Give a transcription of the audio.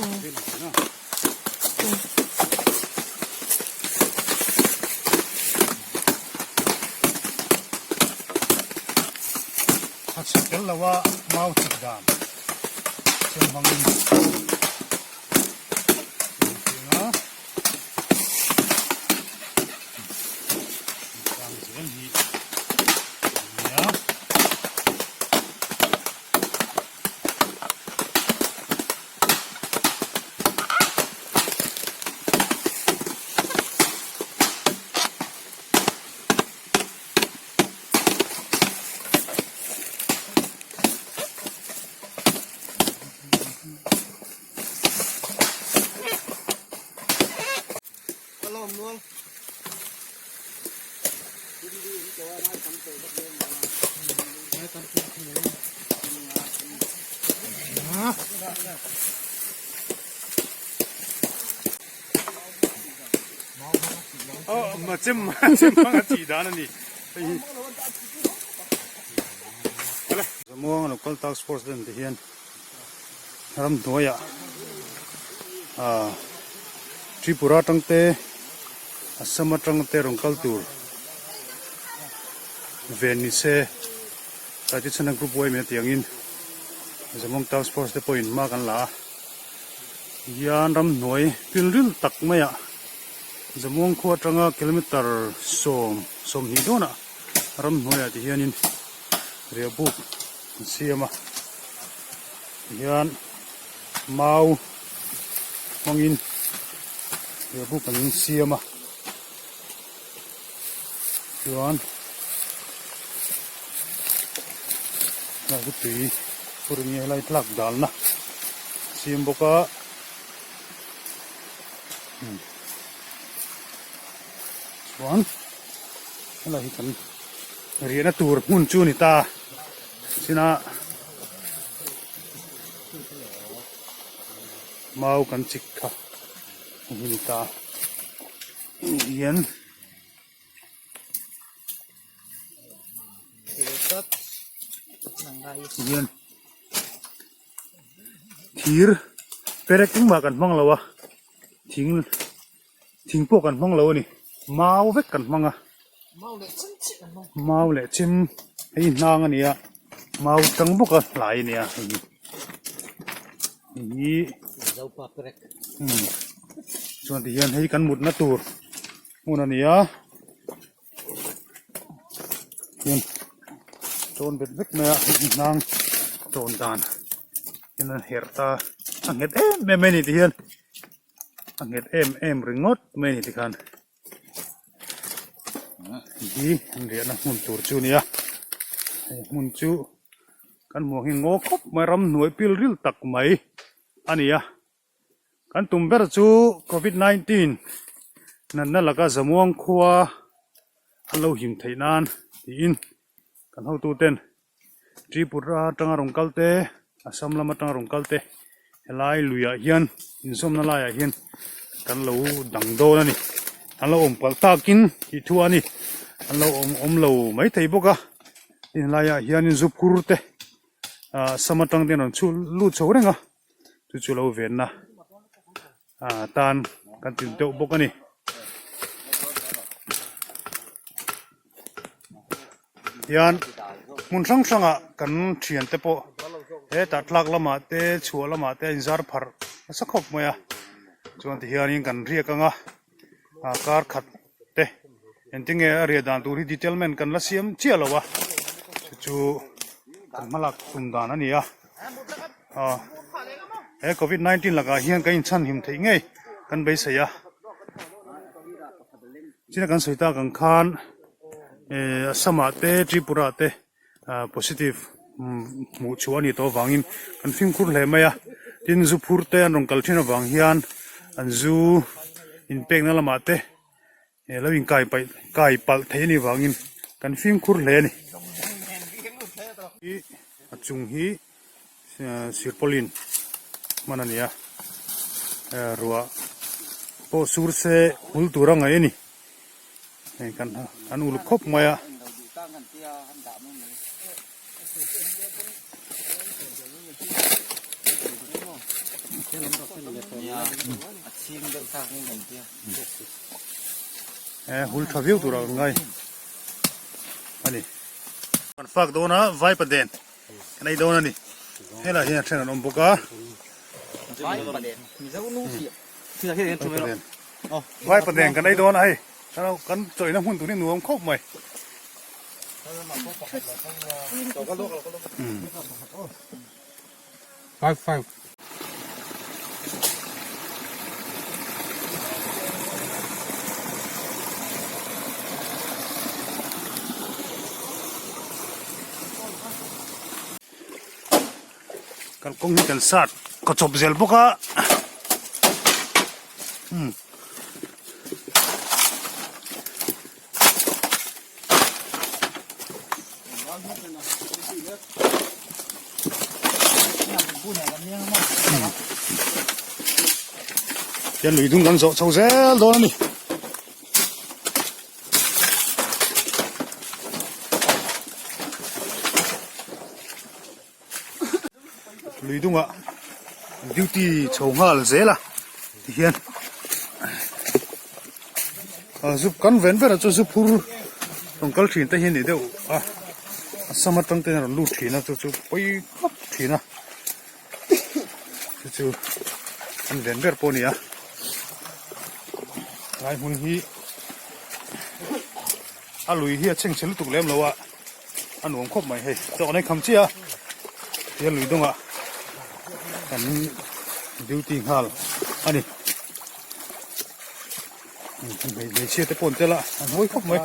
A chhip tel lo a mau chip dan chem hmangin a tang zel hi a nia. Chem chem hmang a tih dan a ni hei hi Zamuang local task force te ti hian ramhnuaiah ah Tripura atang te Assam atang te rawn kal tur ven ni se tlai te chhan a group yma a tih angin Zamuang task force te pawhin hma kan la a hian ramhnuai pilril tak maiah. Zamuang khua atanga kilometer 20 dawnah ramhnuaiah ti hianin riahbuk an siam a tihian mau hmangin riahbuk an siam a chuan helai chu tui phur nge helai tlak dalna siam bawk a. Chuan helai hi kan riahna tur hmun chu a ni ta china mau kan chik kha hei hi a ni ta hian. Hian. Thir perek engmah kan hmang lo a thing thing pawh kan hmang lo a ni mau vek kan hmang a mau leh chem hei hnang a ni a mau tang bawk a hlai a ni a hei hi hei hi umm chuan ti hian hei kan mutna tur hmun a ni a. Hian tawn bet vek mai a hei hnang tawn dan hian an herh ta a nghet em em mai a ni tihian a nghet em em ringawt mai a ni tikhan hi an riahna hmun tur chu a ni a hei hmun chu kan hmuh ang hi ngaw khawp mai ramhnuai pil ril tak mai a ni a. Kan tum ber chu covid 19 natna laka Zamuang khua an lo him theih nan tiin kan hotuten Tripura atanga rawn kal te Assam lam atanga rawn kal te helai luiah hian inzawmna laiah hian kan lo dang dawn a ni an lo awm palh takin tih thu a ni an lo awm awm lo maithei bawk a tin helaiah hianin zu phur te ah Assam atang te an rawn chhuh lut chho reng a. Chu chu lo venna ah tan kan tin deuh bawk a ni. Hian hmun hrang hrangah kan thiante pawh hetah tlak lamah te chhuah lamah te a inzar pharh nasa khawp mai a chuan tihianin kan riak ang a ah kar khat te engtinge a riah dan tur hi detailment kan la siam chiah lo a chu chu kan hmalak tum dan a ni a. Aw he covid 19 lakah hian kan inchhan him theih ngei kan beisei a china kan sawi tak ang khan eh Assam ah te Tripura ah te ah positive hmuh chhuah a nih tawh avangin kan fimkhur hle mai a tin zu phur te an rawn kal thin avang hian an zu inpekna lamah te he lo inkai paih kai palh theih a nih vangin kan fimkhur hle a ni. A chung hi sirpawlin hman a ni a ruah pawh sur se hul tur a ngaih a ni hei kan an uluk khawp mai a. Eh hul tha viau turah ka ngai a ni. Kan fak dawn a vaipa den kan ei dawn a ni. Helaiah hian a then an awm bawk a. Vaipa den kan ei dawn a hei kan chawihna hmun tur hi nuam khawp mai. Five five. Kalkawng hi kan sat kaw chawp zel bawk a umm. Hian lui dung kan zawh chho zel dawn a ni. Lui dungah duty chho nghal zel a tihian ah zu kan ven ber ah chuan zu phur rawn kal thin te hi a ni deuh a a sam atang te hian a rawn lut thin a chu chu pawi khawp thin a chu chu an ven ber pawh a ni a lai hmun hi a lui hi a chhengchhe lutuk lem lo a. A nuam khawp mai hei chaw an ei kham chiah a tihian lui dawngah kan duty nghal a ni hmeichhia te pawh an tel a an hawi khawp mai.